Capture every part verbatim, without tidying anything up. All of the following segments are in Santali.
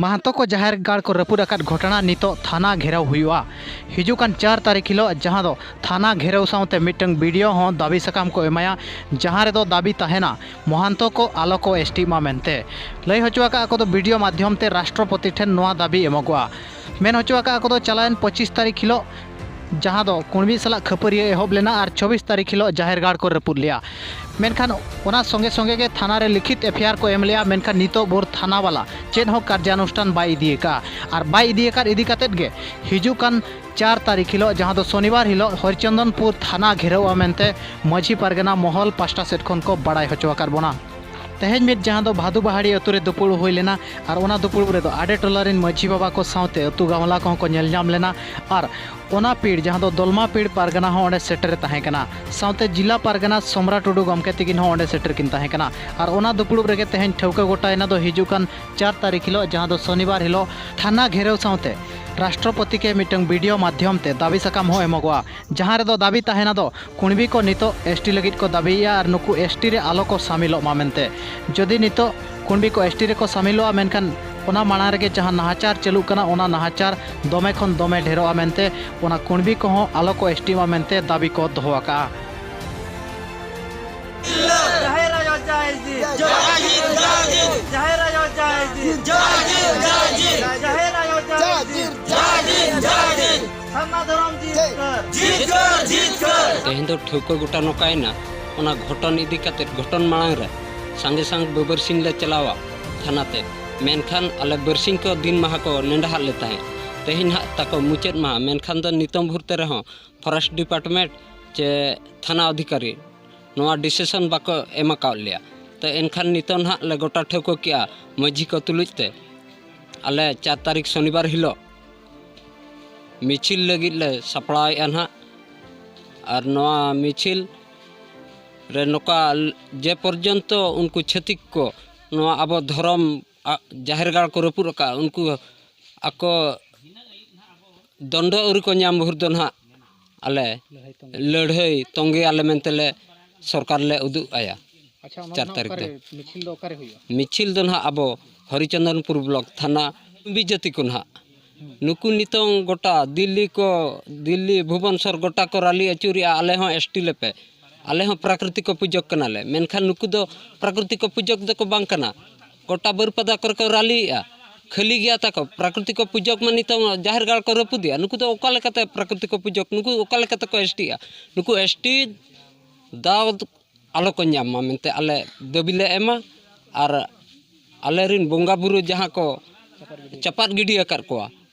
ᱢᱟᱦᱟᱛᱚ ᱠᱚ ᱡᱟᱦᱮᱨ ᱜᱟᱲ ᱠᱚ ᱨᱟᱹᱯᱩᱫ ᱟᱠᱟᱫ ᱜᱷᱚᱴᱚᱱᱟ ᱱᱤᱛᱚᱜ ᱛᱷᱟᱱᱟ ᱜᱷᱮᱨᱟᱣ ᱦᱩᱭᱩᱜᱼᱟ᱾ ᱦᱤᱡᱩᱜ ᱠᱟᱱ ᱪᱟᱨ ᱛᱟᱹᱨᱤᱠᱷ ᱦᱤᱞᱳᱜ, ᱡᱟᱦᱟᱸ ᱫᱚ ᱛᱷᱟᱱᱟ ᱜᱷᱮᱨᱟᱣ ᱥᱟᱶᱛᱮ ᱢᱤᱫᱴᱟᱝ ᱵᱤ ᱰᱤ ᱳ ᱦᱚᱸ ᱫᱟᱹᱵᱤ ᱥᱟᱠᱟᱢ ᱠᱚ ᱮᱢᱟᱭᱟ, ᱡᱟᱦᱟᱸ ᱨᱮᱫᱚ ᱫᱟᱹᱵᱤ ᱛᱟᱦᱮᱱᱟ ᱢᱚᱦᱟᱱᱛᱚ ᱠᱚ ᱟᱞᱚ ᱠᱚ ᱮᱥ ᱴᱤᱜ ᱢᱟ ᱢᱮᱱᱛᱮ᱾ ᱞᱟᱹᱭ ᱦᱚᱪᱚ ᱟᱠᱟᱫ ᱠᱚᱫᱚ ᱵᱤ ᱰᱤ ᱳ ᱢᱟᱫᱽᱫᱷᱚᱢ ᱛᱮ ᱨᱟᱥᱴᱨᱚᱯᱚᱛᱤ ᱴᱷᱮᱱ ᱱᱚᱣᱟ ᱫᱟᱹᱵᱤ ᱮᱢᱚᱜᱚᱜᱼᱟ᱾ ᱢᱮᱱ ᱦᱚᱪᱚ ᱟᱠᱟᱫ ᱠᱚᱫᱚ ᱪᱟᱞᱟᱣᱮᱱ ᱯᱚᱸᱪᱤᱥ ᱛᱟᱹᱨᱤᱠᱷ ᱦᱤᱞᱳᱜ, ᱡᱟᱦᱟᱸ ᱫᱚ ᱠᱩᱬᱵᱤ ᱥᱟᱞᱟᱜ ᱠᱷᱟᱹᱯᱟᱹᱨᱤᱭᱟᱹ ᱮᱦᱚᱵ ᱞᱮᱱᱟ ᱟᱨ ᱪᱚᱵᱵᱤᱥ ᱛᱟᱹᱨᱤᱠᱷ ᱦᱤᱞᱳᱜ ᱡᱟᱦᱮᱨ ᱜᱟᱲ ᱠᱚ ᱨᱟᱹᱯᱩᱫ ᱞᱮᱜᱼᱟ᱾ ᱢᱮᱱᱠᱷᱟᱱ ᱚᱱᱟ ᱥᱚᱸᱜᱮ ᱥᱚᱸᱜᱮ ᱜᱮ ᱛᱷᱟᱱᱟ ᱨᱮ ᱞᱤᱠᱷᱤᱛ ᱮᱯᱷ ᱟᱭ ᱟᱨ ᱠᱚ ᱮᱢ ᱞᱮᱜᱼᱟ, ᱢᱮᱱᱠᱷᱟᱱ ᱱᱤᱛᱚᱜ ᱵᱷᱳᱨ ᱛᱷᱟᱱᱟ ᱵᱟᱞᱟ ᱪᱮᱫ ᱦᱚᱸ ᱠᱟᱨᱡᱟᱱᱩᱥᱴᱷᱟᱱ ᱵᱟᱭ ᱤᱫᱤ ᱟᱠᱟᱫᱼᱟ᱾ ᱟᱨ ᱵᱟᱭ ᱤᱫᱤ ᱟᱠᱟᱫ ᱤᱫᱤ ᱠᱟᱛᱮᱫ ᱜᱮ ᱦᱤᱡᱩᱜ ᱠᱟᱱ ᱪᱟᱨ ᱛᱟᱹᱨᱤᱠᱷ ᱦᱤᱞᱳᱜ, ᱡᱟᱦᱟᱸ ᱫᱚ ᱥᱚᱱᱤᱵᱟᱨ ᱦᱤᱞᱳᱜ, ᱦᱚᱨᱤᱪᱚᱱᱫᱚᱱᱯᱩᱨ ᱛᱷᱟᱱᱟ ᱜᱷᱮᱨᱟᱣᱜᱼᱟ ᱢᱮᱱᱛᱮ ᱢᱟᱹᱡᱷᱤ ᱯᱟᱨᱜᱟᱱᱟ ᱢᱚᱦᱚᱞ ᱯᱟᱥᱴᱟ ᱥᱮᱫ ᱠᱷᱚᱱ ᱠᱚ ᱵᱟᱲᱟᱭ ᱦᱚᱪᱚ ᱟᱠᱟᱫ ᱵᱚᱱᱟ᱾ ᱛᱮᱦᱮᱧ ᱢᱤᱫ, ᱡᱟᱦᱟᱸ ᱫᱚ ᱵᱷᱟᱫᱩ ᱵᱟᱦᱟᱲᱤ ᱟᱹᱛᱩ ᱨᱮ ᱫᱩᱯᱩᱲᱩᱵ ᱦᱩᱭ ᱞᱮᱱᱟ ᱟᱨ ᱚᱱᱟ ᱫᱩᱯᱩᱲᱩᱵ ᱨᱮᱫᱚ ᱟᱰᱮ ᱴᱚᱞᱟ ᱨᱮᱱ ᱢᱟᱹᱡᱷᱤ ᱵᱟᱵᱟ ᱠᱚ ᱥᱟᱶᱛᱮ ᱟᱹᱛᱩ ᱜᱟᱶᱞᱟ ᱠᱚᱦᱚᱸ ᱠᱚ ᱧᱮᱞ ᱧᱟᱢ ᱞᱮᱱᱟ᱾ ᱟᱨ ᱚᱱᱟ ᱯᱤᱲ, ᱡᱟᱦᱟᱸ ᱫᱚ ᱫᱚᱞᱢᱟ ᱯᱤᱲ ᱯᱟᱨᱜᱟᱱᱟ ᱦᱚᱸ ᱚᱸᱰᱮ ᱥᱮᱴᱮᱨ ᱮ ᱛᱟᱦᱮᱸ ᱠᱟᱱᱟ, ᱥᱟᱶᱛᱮ ᱡᱤᱞᱟ ᱯᱟᱨᱜᱟᱱᱟ ᱥᱚᱢᱨᱟ ᱴᱩᱰᱩ ᱜᱚᱢᱠᱮ ᱛᱤᱠᱤᱱ ᱦᱚᱸ ᱚᱸᱰᱮ ᱥᱮᱴᱮᱨ ᱠᱤᱱ ᱛᱟᱦᱮᱸ ᱠᱟᱱᱟ᱾ ᱟᱨ ᱚᱱᱟ ᱫᱩᱯᱩᱲᱩᱵ ᱨᱮᱜᱮ ᱛᱮᱦᱮᱧ ᱴᱷᱟᱹᱣᱠᱟᱹ ᱜᱚᱴᱟᱭᱮᱱᱟ ᱫᱚ ᱦᱤᱡᱩᱜ ᱠᱟᱱ ᱪᱟᱨ ᱛᱟᱹᱨᱤᱠᱷ ᱦᱤᱞᱳᱜ, ᱡᱟᱦᱟᱸ ᱫᱚ ᱥᱚᱱᱤᱵᱟᱨ ᱦᱤᱞᱳᱜ, ᱛᱷᱟᱱᱟ ᱜᱷᱮᱨᱟᱣ ᱥᱟᱶᱛᱮ ᱨᱟᱥᱴᱨᱚᱯᱚᱛᱤ ᱠᱮ ᱢᱤᱫᱴᱟᱝ ᱵᱤ ᱰᱤ ᱳ ᱢᱟᱫᱽᱫᱷᱚᱢ ᱛᱮ ᱫᱟᱹᱵᱤ ᱥᱟᱠᱟᱢ ᱦᱚᱸ ᱮᱢᱚᱜᱚᱜᱼᱟ, ᱡᱟᱦᱟᱸ ᱨᱮᱫᱚ ᱫᱟᱹᱵᱤ ᱛᱟᱦᱮᱱᱟ ᱫᱚ ᱠᱩᱬᱵᱤ ᱠᱚ ᱱᱤᱛᱚᱜ ᱮᱥ ᱴᱤ ᱞᱟᱹᱜᱤᱫ ᱠᱚ ᱫᱟᱹᱵᱤᱭᱮᱫᱼᱟ ᱟᱨ ᱱᱩᱠᱩ ᱮᱥ ᱴᱤ ᱨᱮ ᱟᱞᱚ ᱠᱚ ᱥᱟᱢᱤᱞᱚᱜ ᱢᱟ ᱢᱮᱱᱛᱮ᱾ ᱡᱩᱫᱤ ᱱᱤᱛᱚᱜ ᱠᱩᱬᱵᱤ ᱠᱚ ᱮᱥ ᱴᱤ ᱨᱮᱠᱚ ᱥᱟᱢᱤᱞᱚᱜᱼᱟ, ᱢᱮᱱᱠᱷᱟᱱ ᱚᱱᱟ ᱢᱟᱲᱟᱝ ᱨᱮᱜᱮ ᱡᱟᱦᱟᱸ ᱱᱟᱦᱟᱪᱟᱨ ᱪᱟᱹᱞᱩᱜ ᱠᱟᱱᱟ, ᱚᱱᱟ ᱱᱟᱦᱟᱪᱟᱨ ᱫᱚᱢᱮ ᱠᱷᱚᱱ ᱫᱚᱢᱮ ᱰᱷᱮᱨᱚᱜᱼᱟ ᱢᱮᱱᱛᱮ ᱚᱱᱟ ᱠᱩᱬᱵᱤ ᱠᱚᱦᱚᱸ ᱟᱞᱚ ᱠᱚ ᱮᱥ ᱴᱤᱜ ᱢᱟ ᱢᱮᱱᱛᱮ ᱫᱟᱹᱵᱤ ᱠᱚ ᱫᱚᱦᱚ ᱟᱠᱟᱫᱼᱟ᱾ ᱡᱟᱦᱮᱨ ᱟᱭᱳ ᱡᱟᱭ ᱡᱤ᱾ ᱡᱟᱦᱮᱨ ᱟᱭᱳ ᱡᱟᱭ ᱡᱤ᱾ ᱡᱟᱦᱮᱨ ᱟᱭᱳ ᱡᱟᱭ ᱡᱤ᱾ ᱥᱟᱨᱱᱟ ᱫᱷᱚᱨᱚᱢ ᱡᱤᱛᱠᱟᱹᱨ᱾ ᱛᱮᱦᱮᱧ ᱫᱚ ᱴᱷᱟᱹᱣᱠᱟᱹ ᱜᱚᱴᱟ ᱱᱚᱝᱠᱟᱭᱮᱱᱟ, ᱚᱱᱟ ᱜᱷᱚᱴᱚᱱ ᱤᱫᱤ ᱠᱟᱛᱮ, ᱜᱷᱚᱴᱚᱱ ᱢᱟᱲᱟᱝ ᱨᱮ ᱥᱟᱸᱜᱮ ᱥᱟᱝ ᱵᱟᱹᱵᱟᱹᱨᱥᱤᱧ ᱞᱮ ᱪᱟᱞᱟᱣᱟ ᱛᱷᱟᱱᱟ ᱛᱮ, ᱢᱮᱱᱠᱷᱟᱱ ᱟᱞᱮ ᱵᱟᱹᱨᱥᱤᱧ ᱠᱚ ᱫᱤᱱ ᱢᱟᱦᱟ ᱠᱚ ᱱᱮᱰᱟ ᱦᱟᱜ ᱞᱮ ᱛᱟᱦᱮᱸᱫ᱾ ᱛᱮᱦᱮᱧ ᱦᱟᱸᱜ ᱛᱟᱠᱚ ᱢᱩᱪᱟᱹᱫ ᱢᱟᱦᱟ, ᱢᱮᱱᱠᱷᱟᱱ ᱫᱚ ᱱᱤᱛᱚᱝ ᱵᱷᱳᱨ ᱛᱮ ᱨᱮᱦᱚᱸ ᱯᱷᱚᱨᱮᱥᱴ ᱰᱤᱯᱟᱨᱴᱢᱮᱱᱴ ᱪᱮ ᱛᱷᱟᱱᱟ ᱚᱫᱷᱤᱠᱟᱨᱤ ᱱᱚᱣᱟ ᱰᱤᱥᱤᱥᱚᱱ ᱵᱟᱠᱚ ᱮᱢ ᱟᱠᱟᱣᱟᱫ ᱞᱮᱭᱟ᱾ ᱛᱚ ᱮᱱᱠᱷᱟᱱ ᱱᱤᱛᱚᱜ ᱱᱟᱦᱟᱜ ᱞᱮ ᱜᱚᱴᱟ ᱴᱷᱟᱹᱣᱠᱟᱹ ᱠᱮᱜᱼᱟ, ᱢᱟᱹᱡᱷᱤ ᱠᱚ ᱛᱩᱞᱩᱡ ᱛᱮ ᱟᱞᱮ ᱪᱟᱨ ᱛᱟᱹᱨᱤᱠᱷ ᱥᱚᱱᱤᱵᱟᱨ ᱦᱤᱞᱳᱜ ᱢᱤᱪᱷᱤᱞ ᱞᱟᱹᱜᱤᱫ ᱞᱮ ᱥᱟᱯᱲᱟᱣᱮᱫᱼᱟ ᱱᱟᱦᱟᱜ᱾ ᱟᱨ ᱱᱚᱣᱟ ᱢᱤᱪᱷᱤᱞ ᱨᱮ ᱱᱚᱝᱠᱟ ᱡᱮ ᱯᱚᱨᱡᱚᱱᱛᱚ ᱩᱱᱠᱩ ᱪᱷᱟᱹᱛᱤᱠ ᱠᱚ ᱱᱚᱣᱟ ᱟᱵᱚ ᱫᱷᱚᱨᱚᱢ, ᱟ-, ᱡᱟᱦᱮᱨ ᱜᱟᱲ ᱠᱚ ᱨᱟᱹᱯᱩᱫ ᱟᱠᱟᱫᱼᱟ, ᱩᱱᱠᱩ ᱟᱠᱚ ᱫᱚᱱᱰᱚ ᱟᱹᱣᱨᱤ ᱠᱚ ᱧᱟᱢ ᱵᱷᱳᱨ ᱫᱚ ᱱᱟᱦᱟᱜ ᱟᱞᱮ ᱞᱟᱹᱲᱦᱟᱹᱭ ᱛᱚᱸᱜᱮ᱾ ᱞᱟᱹᱲᱦᱟᱹᱭ ᱛᱚᱸᱜᱮᱭᱟᱞᱮ ᱢᱮᱱᱛᱮ ᱞᱮ ᱥᱚᱨᱠᱟᱨ ᱞᱮ ᱩᱫᱩᱜ ᱟᱭᱟ᱾ ᱟᱪᱪᱷᱟ, ᱚᱱᱟ ᱪᱟᱨ ᱫᱚ ᱱᱟᱦᱟᱜ ᱛᱟᱹᱨᱤᱠᱷ ᱫᱚ᱾ ᱚᱠᱟᱨᱮ, ᱢᱤᱪᱷᱤᱞ ᱫᱚ ᱚᱠᱟᱨᱮ ᱦᱩᱭᱩᱜᱼᱟ? ᱢᱤᱪᱷᱤᱞ ᱫᱚ ᱱᱟᱦᱟᱜ ᱟᱵᱚ ᱦᱚᱨᱤᱪᱚᱸᱫᱚᱱᱯᱩᱨ ᱵᱞᱚᱠ ᱛᱷᱟᱱᱟ ᱵᱤᱡᱟᱹᱛᱤ ᱠᱚ ᱱᱟᱦᱟᱜ᱾ ᱱᱩᱠᱩ ᱱᱤᱛᱚᱝ ᱜᱚᱴᱟ ᱫᱤᱞᱞᱤ ᱠᱚ, ᱫᱤᱞᱞᱤ, ᱵᱷᱩᱵᱚᱱᱥᱚᱨ ᱜᱚᱴᱟ ᱠᱚ ᱨᱟᱞᱤ ᱟᱹᱪᱩᱨᱮᱜᱼᱟ, "ᱟᱞᱮ ᱦᱚᱸ ᱮᱥ ᱴᱤ ᱞᱮᱯᱮ, ᱟᱞᱮ ᱦᱚᱸ ᱯᱨᱟᱠᱨᱤᱛᱤᱠ ᱯᱩᱡᱚᱠ ᱠᱟᱱᱟᱞᱮ", ᱢᱮᱱᱠᱷᱟᱱ ᱱᱩᱠᱩ ᱫᱚ ᱯᱨᱟᱠᱨᱤᱛᱤᱠ ᱯᱩᱡᱚᱠ ᱫᱚᱠᱚ ᱵᱟᱝ ᱠᱟᱱᱟ᱾ ᱜᱚᱴᱟ ᱵᱟᱹᱨᱯᱟᱫᱟ ᱠᱚᱨᱮ ᱠᱚ ᱨᱟᱞᱤᱭᱮᱜᱼᱟ, ᱠᱷᱟᱹᱞᱤ ᱜᱮᱭᱟ ᱛᱟᱠᱚ᱾ ᱯᱨᱟᱠᱨᱤᱛᱤᱠ ᱯᱩᱡᱚᱠ ᱢᱟ ᱱᱤᱛᱚᱝ ᱡᱟᱦᱮᱨ ᱜᱟᱲ ᱠᱚ ᱨᱟᱹᱯᱩᱫᱮᱜᱼᱟ, ᱱᱩᱠᱩ ᱫᱚ ᱚᱠᱟ ᱞᱮᱠᱟᱛᱮ ᱯᱨᱟᱠᱨᱤᱛᱤᱠ ᱯᱩᱡᱚᱠ, ᱱᱩᱠᱩ ᱚᱠᱟ ᱞᱮᱠᱟ ᱛᱮᱠᱚ ᱮᱥ ᱴᱤᱜᱼᱟ? ᱱᱩᱠᱩ ᱮᱥ ᱴᱤ ᱫᱟᱣ ᱟᱞᱚ ᱠᱚ ᱧᱟᱢ ᱢᱟ ᱢᱮᱱᱛᱮ ᱟᱞᱮ ᱫᱟᱹᱵᱤ ᱞᱮ ᱮᱢᱟ᱾ ᱟᱨ ᱟᱞᱮᱨᱤᱱ ᱵᱚᱸᱜᱟ ᱵᱩᱨᱩ ᱡᱟᱦᱟᱸ ᱠᱚ ᱪᱟᱯᱟᱫ ᱜᱤᱰᱤ ᱟᱠᱟᱫ ᱠᱚᱣᱟ,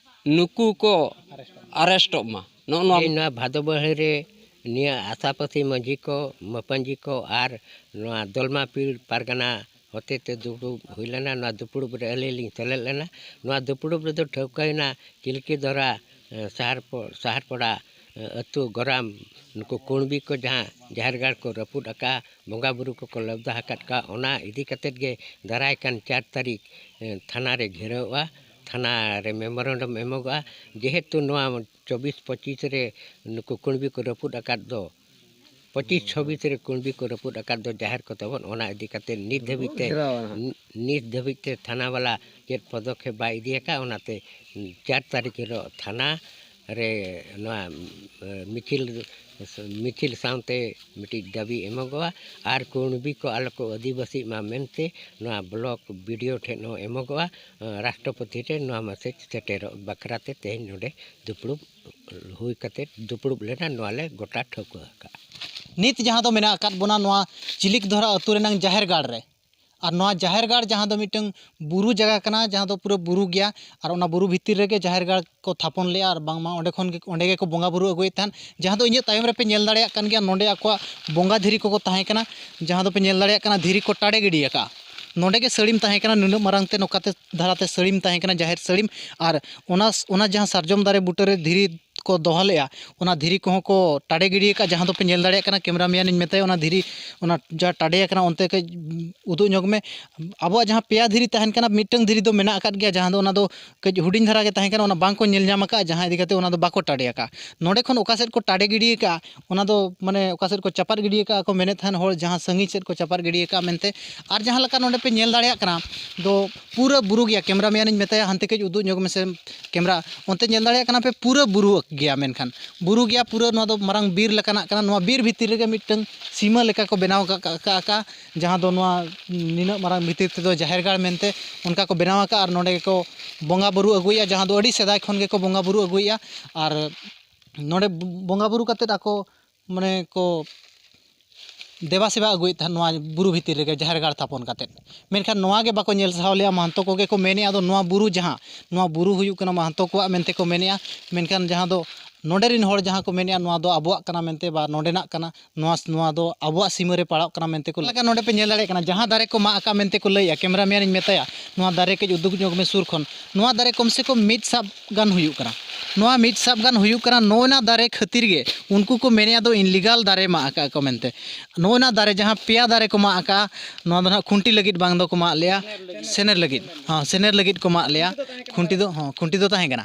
ᱱᱩᱠᱩ ᱠᱚ ᱟᱨᱮᱥᱴᱚᱜ ᱢᱟ᱾ ᱱᱚᱜᱼᱚ ᱱᱚᱣᱟ ᱛᱮᱦᱮᱧ ᱱᱚᱣᱟ ᱵᱷᱟᱫᱚ ᱵᱟᱹᱭᱦᱟᱹᱲ ᱨᱮ ᱱᱤᱭᱟᱹ ᱟᱥᱟᱯᱟᱥᱤ ᱢᱟᱹᱡᱷᱤ ᱠᱚ, ᱢᱟᱹᱯᱟᱹᱧᱡᱤ ᱠᱚ ᱟᱨ ᱱᱚᱣᱟ ᱫᱚᱞᱢᱟ ᱯᱤᱲ ᱯᱟᱨᱜᱟᱱᱟ ᱦᱚᱛᱮᱛᱮ ᱫᱩᱯᱲᱩᱵ ᱦᱩᱭ ᱞᱮᱱᱟ᱾ ᱱᱚᱣᱟ ᱫᱩᱯᱲᱩᱵ ᱨᱮ ᱟᱹᱞᱤᱧ ᱞᱤᱧ ᱥᱮᱞᱮᱫ ᱞᱮᱱᱟ᱾ ᱱᱚᱣᱟ ᱫᱩᱯᱲᱩᱵ ᱨᱮᱫᱚ ᱴᱷᱟᱹᱣᱠᱟᱹᱭᱮᱱᱟ ᱪᱤᱞᱠᱤ ᱫᱷᱚᱨᱟ, ᱮ, ᱥᱟᱦᱟᱨ ᱯᱚ-, ᱥᱟᱦᱟᱨᱯᱟᱲᱟ, ᱮ, ᱟᱹᱛᱩ ᱜᱚᱨᱟᱢ, ᱱᱩᱠᱩ ᱠᱩᱬᱵᱤ ᱠᱚ ᱡᱟᱦᱟᱸ ᱡᱟᱦᱮᱨ ᱜᱟᱲ ᱠᱚ ᱨᱟᱹᱯᱩᱫ ᱟᱠᱟᱫᱼᱟ, ᱵᱚᱸᱜᱟ ᱵᱩᱨᱩ ᱠᱚᱠᱚ ᱞᱟᱵᱫᱟ ᱟᱠᱟᱫ ᱠᱚᱣᱟ, ᱚᱱᱟ ᱤᱫᱤ ᱠᱟᱛᱮᱫ ᱜᱮ ᱫᱟᱨᱟᱭ ᱠᱟᱱ ᱪᱟᱨ ᱛᱟᱹᱨᱤᱠᱷ, ᱮ, ᱛᱷᱟᱱᱟ ᱨᱮ ᱜᱷᱮᱨᱟᱣᱚᱜᱼᱟ, ᱛᱷᱟᱱᱟ ᱨᱮ ᱢᱮᱢᱳᱨᱮᱱᱰᱟᱢ ᱮᱢᱚᱜᱚᱜᱼᱟ᱾ ᱡᱮᱦᱮᱛᱩ ᱱᱚᱣᱟ ᱪᱚᱵᱵᱤᱥ ᱯᱚᱸᱪᱤᱥ ᱨᱮ ᱱᱩᱠᱩ ᱠᱩᱬᱵᱤ ᱠᱚ ᱨᱟᱹᱯᱩᱫ ᱟᱠᱟᱫ ᱫᱚ, ᱯᱚᱸᱪᱤᱥ ᱪᱷᱚᱵᱵᱤᱥ ᱨᱮ ᱠᱩᱬᱵᱤ ᱠᱚ ᱨᱟᱹᱯᱩᱫ ᱟᱠᱟᱫ ᱫᱚ ᱡᱟᱦᱮᱨ ᱠᱚ ᱛᱟᱵᱚᱱ, ᱚᱱᱟ ᱤᱫᱤ ᱠᱟᱛᱮ ᱱᱤᱛ ᱫᱷᱟᱹᱵᱤᱡ ᱛᱮ, ᱜᱷᱮᱨᱟᱣᱟ ᱱᱟᱦᱟᱜ᱾ ᱱᱤᱛ ᱫᱷᱟᱹᱵᱤᱡ ᱛᱮ ᱛᱷᱟᱱᱟ ᱵᱟᱞᱟ ᱪᱮᱫ ᱯᱚᱫᱚᱠᱷᱮᱯ ᱵᱟᱭ ᱤᱫᱤ ᱟᱠᱟᱫ, ᱚᱱᱟᱛᱮ ᱪᱟᱨ ᱛᱟᱹᱨᱤᱠᱷ ᱦᱤᱞᱳᱜ ᱛᱷᱟᱱᱟ ᱨᱮ ᱱᱚᱣᱟ, ᱮ, ᱢᱤᱪᱷᱤᱞ, ᱢᱤᱪᱷᱤᱞ ᱥᱟᱶᱛᱮ ᱢᱤᱫᱴᱤᱡ ᱫᱟᱹᱵᱤ ᱮᱢᱚᱜᱚᱜᱼᱟ᱾ ᱟᱨ ᱠᱩᱬᱵᱤ ᱠᱚ ᱟᱞᱚ ᱠᱚ ᱟᱹᱫᱤᱵᱟᱹᱥᱤᱜ ᱢᱟ ᱢᱮᱱᱛᱮ ᱱᱚᱣᱟ ᱵᱞᱚᱠ ᱵᱤ ᱰᱤ ᱳ ᱴᱷᱮᱱ ᱦᱚᱸ ᱮᱢᱚᱜᱚᱜᱼᱟ᱾ ᱮ, ᱨᱟᱥᱴᱨᱚᱯᱚᱛᱤ ᱴᱷᱮᱱ ᱱᱚᱣᱟ ᱢᱮᱥᱮᱡᱽ ᱥᱮᱴᱮᱨᱚᱜ ᱵᱟᱠᱷᱨᱟ ᱛᱮ ᱛᱮᱦᱮᱧ ᱱᱚᱰᱮ ᱫᱩᱯᱲᱩᱵ ᱦᱩᱭ ᱠᱟᱛᱮ ᱫᱩᱯᱲᱩᱵ ᱞᱮᱱᱟ, ᱱᱚᱣᱟ ᱞᱮ ᱜᱚᱴᱟ ᱴᱷᱟᱹᱣᱠᱟᱹ ᱟᱠᱟᱫᱼᱟ᱾ ᱱᱤᱛ ᱡᱟᱦᱟᱸ ᱫᱚ ᱢᱮᱱᱟᱜ ᱟᱠᱟᱫ ᱵᱚᱱᱟ ᱱᱚᱣᱟ ᱪᱤᱞᱤᱠ ᱫᱷᱚᱨᱟ ᱟᱹᱛᱩ ᱨᱮᱱᱟᱝ ᱡᱟᱦᱮᱨ ᱜᱟᱲ ᱨᱮ, ᱟᱨ ᱱᱚᱣᱟ ᱡᱟᱦᱮᱨ ᱜᱟᱲ ᱡᱟᱦᱟᱸ ᱫᱚ ᱢᱤᱫᱴᱟᱝ ᱵᱩᱨᱩ ᱡᱟᱭᱜᱟ ᱠᱟᱱᱟ, ᱡᱟᱦᱟᱸ ᱫᱚ ᱯᱩᱨᱟᱹ ᱵᱩᱨᱩ ᱜᱮᱭᱟ, ᱟᱨ ᱚᱱᱟ ᱵᱩᱨᱩ ᱵᱷᱤᱛᱤᱨ ᱨᱮᱜᱮ ᱡᱟᱦᱮᱨ ᱜᱟᱲ ᱠᱚ ᱛᱷᱟᱯᱚᱱ ᱞᱮᱫᱼᱟ, ᱟᱨ ᱵᱟᱝᱢᱟ ᱚᱸᱰᱮ ᱠᱷᱚᱱ ᱜᱮ, ᱚᱸᱰᱮ ᱜᱮᱠᱚ ᱵᱚᱸᱜᱟ ᱵᱩᱨᱩ ᱟᱹᱜᱩᱭᱮᱫ ᱛᱟᱦᱮᱸᱫ᱾ ᱡᱟᱦᱟᱸ ᱫᱚ ᱤᱧᱟᱹᱜ ᱛᱟᱭᱚᱢ ᱨᱮᱯᱮ ᱧᱮᱞ ᱫᱟᱲᱮᱭᱟᱜ ᱠᱟᱱ ᱜᱮᱭᱟ, ᱱᱚᱸᱰᱮ ᱟᱠᱚᱣᱟᱜ ᱵᱚᱸᱜᱟ ᱫᱷᱤᱨᱤ ᱠᱚᱠᱚ ᱛᱟᱦᱮᱸ ᱠᱟᱱᱟ, ᱡᱟᱦᱟᱸ ᱫᱚᱯᱮ ᱧᱮᱞ ᱫᱟᱲᱮᱭᱟᱜ ᱠᱟᱱᱟ ᱫᱷᱤᱨᱤ ᱠᱚ ᱴᱟᱲᱮ ᱜᱤᱰᱤ ᱟᱠᱟᱫᱼᱟ᱾ ᱱᱚᱸᱰᱮ ᱜᱮ ᱥᱟᱹᱲᱤᱢ ᱛᱟᱦᱮᱸ ᱠᱟᱱᱟ, ᱱᱩᱱᱟᱹᱜ ᱢᱟᱨᱟᱝ ᱛᱮ ᱱᱚᱝᱠᱟᱛᱮ ᱫᱷᱟᱨᱟᱛᱮ ᱥᱟᱹᱲᱤᱢ ᱛᱟᱦᱮᱸ ᱠᱟᱱᱟ, ᱡᱟᱦᱮᱨ ᱥᱟᱹᱲᱤᱢ᱾ ᱟᱨ ᱚᱱᱟ, ᱚᱱᱟ ᱡᱟᱦᱟᱸ ᱥᱟᱨᱡᱚᱢ ᱫᱟᱨᱮ ᱵᱩᱴᱟᱹᱨᱮ ᱫᱷᱤᱨᱤ ᱠᱚ ᱫᱚᱦᱚ ᱞᱮᱫᱼᱟ, ᱚᱱᱟ ᱫᱷᱤᱨᱤ ᱠᱚᱦᱚᱸ ᱠᱚ ᱴᱟᱰᱮ ᱜᱤᱰᱤ ᱟᱠᱟᱫ, ᱡᱟᱦᱟᱸ ᱫᱚᱯᱮ ᱧᱮᱞ ᱫᱟᱲᱮᱭᱟᱜ ᱠᱟᱱᱟ᱾ ᱠᱮᱢᱮᱨᱟ ᱢᱮᱱ ᱤᱧ ᱢᱮᱛᱟᱭᱟ, ᱚᱱᱟ ᱫᱷᱤᱨᱤ, ᱚᱱᱟ ᱡᱟᱦᱟᱸ ᱴᱟᱰᱮ ᱟᱠᱟᱱᱟ, ᱚᱱᱛᱮ ᱠᱟᱹᱡ ᱩᱫᱩᱜ ᱧᱚᱜᱽ ᱢᱮ᱾ ᱟᱵᱚᱣᱟᱜ ᱡᱟᱦᱟᱸ ᱯᱮᱭᱟ ᱫᱷᱤᱨᱤ ᱛᱟᱦᱮᱱ ᱠᱟᱱᱟ, ᱢᱤᱫᱴᱟᱝ ᱫᱷᱤᱨᱤ ᱫᱚ ᱢᱮᱱᱟᱜ ᱟᱠᱟᱫ ᱜᱮᱭᱟ, ᱡᱟᱦᱟᱸ ᱫᱚ ᱚᱱᱟ ᱫᱚ ᱠᱟᱹᱡ ᱦᱩᱰᱤᱧ ᱫᱷᱟᱨᱟ ᱜᱮ ᱛᱟᱦᱮᱸ ᱠᱟᱱᱟ, ᱚᱱᱟ ᱵᱟᱝ ᱠᱚ ᱧᱮᱞ ᱧᱟᱢ ᱟᱠᱟᱫᱼᱟ, ᱡᱟᱦᱟᱸ ᱤᱫᱤ ᱠᱟᱛᱮ ᱚᱱᱟ ᱫᱚ ᱵᱟᱠᱚ ᱴᱟᱰᱮ ᱟᱠᱟᱫᱼᱟ᱾ ᱱᱚᱰᱮ ᱠᱷᱚᱱ ᱚᱠᱟ ᱥᱮᱫ ᱠᱚ ᱴᱟᱰᱮ ᱜᱤᱰᱤ ᱟᱠᱟᱫᱼᱟ, ᱚᱱᱟ ᱫᱚ ᱢᱟᱱᱮ ᱚᱠᱟ ᱥᱮᱫ ᱠᱚ ᱪᱟᱯᱟᱫ ᱜᱤᱰᱤ ᱟᱠᱟᱫᱼᱟ ᱠᱚ ᱢᱮᱱᱮᱫ ᱛᱟᱦᱮᱱ ᱦᱚᱲ, ᱡᱟᱦᱟᱸ ᱥᱟᱺᱜᱤᱧ ᱥᱮᱫ ᱠᱚ ᱪᱟᱯᱟᱫ ᱜᱤᱰᱤ ᱟᱠᱟᱫᱼᱟ ᱢᱮᱱᱛᱮ᱾ ᱟᱨ ᱡᱟᱦᱟᱸ ᱞᱮᱠᱟ ᱱᱚᱰᱮ ᱯᱮ ᱧᱮᱞ ᱫᱟᱲᱮᱭᱟᱜ ᱠᱟᱱᱟ ᱫᱚ ᱯᱩᱨᱟᱹ ᱵᱩᱨᱩ ᱜᱮᱭᱟ᱾ ᱠᱮᱢᱮᱨᱟ ᱢᱮᱱ ᱤᱧ ᱢᱮᱛᱟᱭᱟ, ᱦᱟᱱᱛᱮ ᱠᱟᱹᱡ ᱩᱫᱩᱜ ᱧᱚᱜᱽ ᱢᱮᱥᱮ ᱠᱮᱢᱮᱨᱟ, ᱚᱱᱛᱮ ᱧᱮᱞ ᱫᱟᱲᱮᱭᱟᱜ ᱠᱟᱱᱟ ᱯᱮ ᱯᱩᱨᱟᱹ ᱵᱩᱨᱩ ᱜᱮᱭᱟ᱾ ᱢᱮᱱᱠᱷᱟᱱ ᱵᱩᱨᱩ ᱜᱮᱭᱟ ᱯᱩᱨᱟᱹ, ᱱᱚᱣᱟ ᱫᱚ ᱢᱟᱨᱟᱝ ᱵᱤᱨ ᱞᱮᱠᱟᱱᱟᱜ ᱠᱟᱱᱟ᱾ ᱱᱚᱣᱟ ᱵᱤᱨ ᱵᱷᱤᱛᱤᱨ ᱨᱮᱜᱮ ᱢᱤᱫᱴᱟᱝ ᱥᱤᱢᱟᱹ ᱞᱮᱠᱟ ᱠᱚ ᱵᱮᱱᱟᱣ ᱟᱠᱟᱫ, ᱟᱠᱟᱫ, ᱟᱠᱟᱫ, ᱡᱟᱦᱟᱸ ᱫᱚ ᱱᱚᱣᱟ ᱱᱤᱱᱟᱹᱜ ᱢᱟᱨᱟᱝ ᱵᱷᱤᱛᱤᱨ ᱛᱮᱫᱚ ᱡᱟᱦᱮᱨ ᱜᱟᱲ ᱢᱮᱱᱛᱮ ᱚᱱᱠᱟ ᱠᱚ ᱵᱮᱱᱟᱣ ᱟᱠᱟᱫ᱾ ᱟᱨ ᱱᱚᱰᱮ ᱜᱮᱠᱚ ᱵᱚᱸᱜᱟ ᱵᱩᱨᱩ ᱟᱹᱜᱩᱭᱮᱫᱼᱟ, ᱡᱟᱦᱟᱸ ᱫᱚ ᱟᱹᱰᱤ ᱥᱮᱫᱟᱭ ᱠᱷᱚᱱ ᱜᱮᱠᱚ ᱵᱚᱸᱜᱟ ᱵᱩᱨᱩ ᱟᱹᱜᱩᱭᱮᱫᱼᱟ᱾ ᱟᱨ ᱱᱚᱰᱮ ᱵᱚᱸᱜᱟ ᱵᱩᱨᱩ ᱠᱟᱛᱮᱫ ᱟᱠᱚ ᱢᱟᱱᱮ ᱠᱚ ᱫᱮᱵᱟ ᱥᱮᱵᱟ ᱟᱹᱜᱩᱭᱮᱫ ᱛᱟᱦᱮᱸᱫ ᱱᱚᱣᱟ ᱵᱩᱨᱩ ᱵᱷᱤᱛᱤᱨ ᱨᱮᱜᱮ ᱡᱟᱦᱮᱨ ᱜᱟᱲ ᱛᱷᱟᱯᱚᱱ ᱠᱟᱛᱮᱫ᱾ ᱢᱮᱱᱠᱷᱟᱱ ᱱᱚᱣᱟ ᱜᱮ ᱵᱟᱠᱚ ᱧᱮᱞ ᱥᱟᱦᱟᱣ ᱞᱮᱜᱼᱟ᱾ ᱢᱟᱦᱟᱱᱛᱚ ᱠᱚᱜᱮ ᱠᱚ ᱢᱮᱱᱮᱜᱼᱟ, ᱟᱫᱚ ᱱᱚᱣᱟ ᱵᱩᱨᱩ ᱡᱟᱦᱟᱸ, ᱱᱚᱣᱟ ᱵᱩᱨᱩ ᱦᱩᱭᱩᱜ ᱠᱟᱱᱟ ᱢᱟᱦᱟᱱᱛᱚ ᱠᱚᱣᱟᱜ ᱢᱮᱱᱛᱮ ᱠᱚ ᱢᱮᱱᱮᱜᱼᱟ᱾ ᱢᱮᱱᱠᱷᱟᱱ ᱡᱟᱦᱟᱸ ᱫᱚ ᱱᱚᱰᱮ ᱨᱮᱱ ᱦᱚᱲ ᱡᱟᱦᱟᱸ ᱠᱚ ᱢᱮᱱᱮᱜᱼᱟ, ᱱᱚᱣᱟ ᱫᱚ ᱟᱵᱚᱣᱟᱜ ᱠᱟᱱᱟ ᱢᱮᱱᱛᱮ ᱵᱟ ᱱᱚᱰᱮᱱᱟᱜ ᱠᱟᱱᱟ, ᱱᱚᱣᱟ, ᱱᱚᱣᱟ ᱫᱚ ᱟᱵᱚᱣᱟᱜ ᱥᱤᱢᱟᱹ ᱨᱮ ᱯᱟᱲᱟᱜ ᱠᱟᱱᱟ ᱢᱮᱱᱛᱮ ᱠᱚ ᱞᱮᱠᱟ ᱱᱚᱰᱮ ᱯᱮ ᱧᱮᱞ ᱫᱟᱲᱮᱭᱟᱜ ᱠᱟᱱᱟ, ᱡᱟᱦᱟᱸ ᱫᱟᱨᱮ ᱠᱚ ᱢᱟᱜ ᱟᱠᱟᱫ ᱢᱮᱱᱛᱮ ᱠᱚ ᱞᱟᱹᱭᱮᱜᱼᱟ, ᱠᱮᱢᱮᱨᱟ ᱢᱮᱱ ᱤᱧ ᱢᱮᱛᱟᱭᱟ, ᱱᱚᱣᱟ ᱫᱟᱨᱮ ᱠᱟᱹᱡ ᱩᱫᱩᱜ ᱧᱚᱜᱽ ᱢᱮ ᱥᱩᱨ ᱠᱷᱚᱱ᱾ ᱱᱚᱣᱟ ᱫᱟᱨᱮ ᱠᱚᱢ ᱥᱮ ᱠᱚᱢ ᱢᱤᱫ ᱥᱟᱵ ᱜᱟᱱ ᱦᱩᱭᱩᱜ ᱠᱟᱱᱟ᱾ ᱱᱚᱣᱟ ᱢᱤᱫ ᱥᱟᱵ ᱜᱟᱱ ᱦᱩᱭᱩᱜ ᱠᱟᱱᱟ᱾ ᱱᱚᱜᱼᱚᱭ ᱱᱟ ᱫᱟᱨᱮ ᱠᱷᱟᱹᱛᱤᱨ ᱜᱮ ᱩᱱᱠᱩ ᱠᱚ ᱢᱮᱱᱮᱜᱼᱟ ᱫᱚ ᱤᱱᱞᱤᱜᱟᱞ ᱫᱟᱨᱮ ᱢᱟᱜ ᱟᱠᱟᱫ ᱠᱚ ᱢᱮᱱᱛᱮ᱾ ᱱᱚᱜᱼᱚᱭ ᱱᱟ ᱫᱟᱨᱮ, ᱡᱟᱦᱟᱸ ᱯᱮᱭᱟ ᱫᱟᱨᱮ ᱠᱚ ᱢᱟᱜ ᱟᱠᱟᱫᱼᱟ, ᱱᱚᱣᱟ ᱫᱚ ᱱᱟᱦᱟᱜ ᱠᱷᱩᱱᱴᱤ ᱞᱟᱹᱜᱤᱫ ᱵᱟᱝ ᱫᱚᱠᱚ ᱢᱟᱜ ᱞᱮᱜᱼᱟ, ᱥᱮᱱᱮᱨ ᱞᱟᱹᱜᱤᱫ, ᱦᱚᱸ, ᱥᱮᱱᱮᱨ ᱞᱟᱹᱜᱤᱫ ᱠᱚ ᱢᱟᱜ ᱞᱮᱜᱼᱟ᱾ ᱠᱷᱩᱱᱴᱤ ᱫᱚ, ᱦᱚᱸ, ᱠᱷᱩᱱᱴᱤ ᱫᱚ ᱛᱟᱦᱮᱸ ᱠᱟᱱᱟ᱾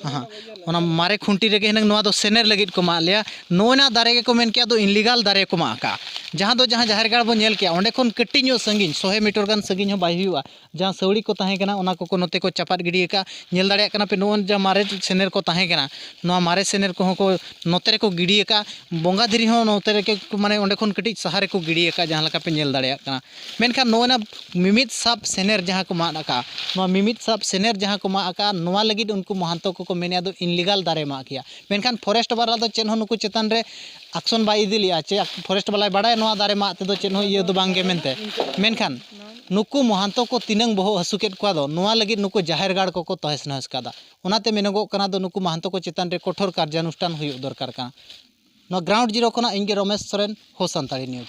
ᱦᱚᱸ, ᱚᱱᱟ ᱢᱟᱨᱮ ᱠᱷᱩᱱᱴᱤ ᱨᱮᱜᱮ ᱦᱩᱱᱟᱹᱝ ᱱᱚᱣᱟ ᱫᱚ ᱥᱮᱱᱮᱨ ᱞᱟᱹᱜᱤᱫ ᱠᱚ ᱢᱟᱜ ᱞᱮᱜᱼᱟ᱾ ᱱᱚᱜᱼᱚᱭ ᱱᱟ ᱫᱟᱨᱮ ᱜᱮᱠᱚ ᱢᱮᱱ ᱠᱮᱜᱼᱟ ᱫᱚ ᱤᱱᱞᱤᱜᱟᱞ ᱫᱟᱨᱮ ᱠᱚ ᱢᱟᱜ ᱟᱠᱟᱫᱼᱟ᱾ ᱡᱟᱦᱟᱸ ᱫᱚ, ᱡᱟᱦᱟᱸ ᱡᱟᱦᱮᱨ ᱜᱟᱲ ᱵᱚᱱ ᱧᱮᱞ ᱠᱮᱜᱼᱟ, ᱚᱸᱰᱮ ᱠᱷᱚᱱ ᱠᱟᱹᱴᱤᱡ ᱧᱚᱜ ᱥᱟᱺᱜᱤᱧ, ᱥᱚ ᱢᱤᱴᱟᱨ ᱜᱟᱱ ᱥᱟᱺᱜᱤᱧ ᱦᱚᱸ ᱵᱟᱭ ᱦᱩᱭᱩᱜᱼᱟ, ᱡᱟᱦᱟᱸ ᱥᱟᱹᱣᱲᱤ ᱠᱚ ᱛᱟᱦᱮᱸ ᱠᱟᱱᱟ, ᱚᱱᱟ ᱠᱚᱠᱚ ᱱᱚᱛᱮ ᱠᱚ ᱪᱟᱯᱟᱫ ᱜᱤᱰᱤ ᱟᱠᱟᱫᱼᱟ᱾ ᱧᱮᱞ ᱫᱟᱲᱮᱭᱟᱜ ᱠᱟᱱᱟ ᱯᱮ, ᱱᱚᱜᱼᱚᱭ ᱡᱟᱦᱟᱸ ᱢᱟᱨᱮ ᱥᱮᱱᱮᱨ ᱠᱚ ᱛᱟᱦᱮᱸ ᱠᱟᱱᱟ, ᱱᱚᱣᱟ ᱢᱟᱨᱮ ᱥᱮᱱᱮᱨ ᱠᱚᱦᱚᱸ ᱠᱚ ᱱᱚᱛᱮ ᱨᱮᱠᱚ ᱜᱤᱰᱤ ᱟᱠᱟᱫᱼᱟ᱾ ᱵᱚᱸᱜᱟ ᱫᱷᱤᱨᱤ ᱦᱚᱸ ᱱᱚᱛᱮ ᱨᱮᱜᱮ, ᱢᱟᱱᱮ, ᱚᱸᱰᱮ ᱠᱷᱚᱱ ᱠᱟᱹᱴᱤᱡ ᱥᱟᱦᱟ ᱨᱮᱠᱚ ᱜᱤᱰᱤ ᱟᱠᱟᱫᱼᱟ, ᱡᱟᱦᱟᱸ ᱞᱮᱠᱟ ᱯᱮ ᱧᱮᱞ ᱫᱟᱲᱮᱭᱟᱜ ᱠᱟᱱᱟ᱾ ᱢᱮᱱᱠᱷᱟᱱ ᱱᱚᱜᱼᱚᱭ ᱱᱟ ᱢᱤᱢᱤᱫ ᱥᱟᱵ ᱥᱮᱱᱮᱨ ᱡᱟᱦᱟᱸ ᱠᱚ ᱢᱟᱜ ᱟᱠᱟᱫᱼᱟ, ᱱᱚᱣᱟ ᱢᱤᱢᱤᱫ ᱥᱟᱵ ᱥᱮᱱᱮᱨ ᱡᱟᱦᱟᱸ ᱠᱚ ᱢᱟᱜ ᱟᱠᱟᱫᱼᱟ, ᱱᱚᱣᱟ ᱞᱟᱹᱜᱤᱫ ᱩᱱᱠᱩ ᱢᱚᱦᱟᱱᱛᱚ ᱠᱚᱠᱚ ᱢᱮᱱᱮᱫᱼᱟ ᱫᱚ ᱤᱱᱞᱤᱜᱟᱞ ᱫᱟᱨᱮ ᱢᱟᱜ ᱜᱮᱭᱟ᱾ ᱢᱮᱱᱠᱷᱟᱱ ᱯᱷᱚᱨᱮᱥᱴ ᱵᱟᱞᱟ ᱫᱚ ᱪᱮᱫ ᱦᱚᱸ ᱱᱩᱠᱩ ᱪᱮᱛᱟᱱ ᱨᱮ ᱟᱠᱥᱚᱱ ᱵᱟᱭ ᱤᱫᱤ ᱞᱮᱜᱼᱟ, ᱪᱮ ᱯᱷᱚᱨᱮᱥᱴ ᱵᱟᱞᱟᱭ ᱵᱟᱲᱟᱭᱟ ᱱᱚᱣᱟ ᱫᱟᱨᱮ ᱢᱟᱜ ᱛᱮᱫᱚ ᱪᱮᱫ ᱦᱚᱸ ᱤᱭᱟᱹ ᱫᱚ ᱵᱟᱝ ᱜᱮ ᱢᱮᱱᱛᱮ᱾ ᱢᱮᱱᱠᱷᱟᱱ ᱱᱩᱠᱩ ᱢᱚᱦᱟᱱᱛᱚ ᱠᱚ ᱛᱤᱱᱟᱹᱝ ᱵᱚᱦᱚᱜ ᱦᱟᱹᱥᱩ ᱠᱮᱫ ᱠᱚᱣᱟ ᱫᱚ, ᱱᱚᱣᱟ ᱞᱟᱹᱜᱤᱫ ᱱᱩᱠᱩ ᱡᱟᱦᱮᱨ ᱜᱟᱲ ᱠᱚᱠᱚ ᱛᱚᱦᱮᱥ ᱱᱚᱦᱮᱥ ᱠᱟᱫᱟ᱾ ᱚᱱᱟᱛᱮ ᱢᱮᱱᱚᱜᱚᱜ ᱠᱟᱱᱟ ᱫᱚ ᱱᱩᱠᱩ ᱢᱟᱦᱟᱱᱛᱚ ᱠᱚ ᱪᱮᱛᱟᱱ ᱨᱮ ᱠᱚᱴᱷᱳᱨ ᱠᱟᱨᱡᱟᱱᱩᱥᱴᱷᱟᱱ ᱦᱩᱭᱩᱜ ᱫᱚᱨᱠᱟᱨ ᱠᱟᱱᱟ᱾ ᱱᱚᱣᱟ ᱜᱨᱟᱣᱩᱱᱰ ᱡᱤᱨᱳ ᱠᱷᱚᱱᱟᱜ ᱤᱧ ᱜᱮ ᱨᱚᱢᱮᱥ ᱥᱚᱨᱮᱱ, ᱦᱳ ᱥᱟᱱᱛᱟᱲᱤ ᱱᱤᱭᱩᱡᱽ᱾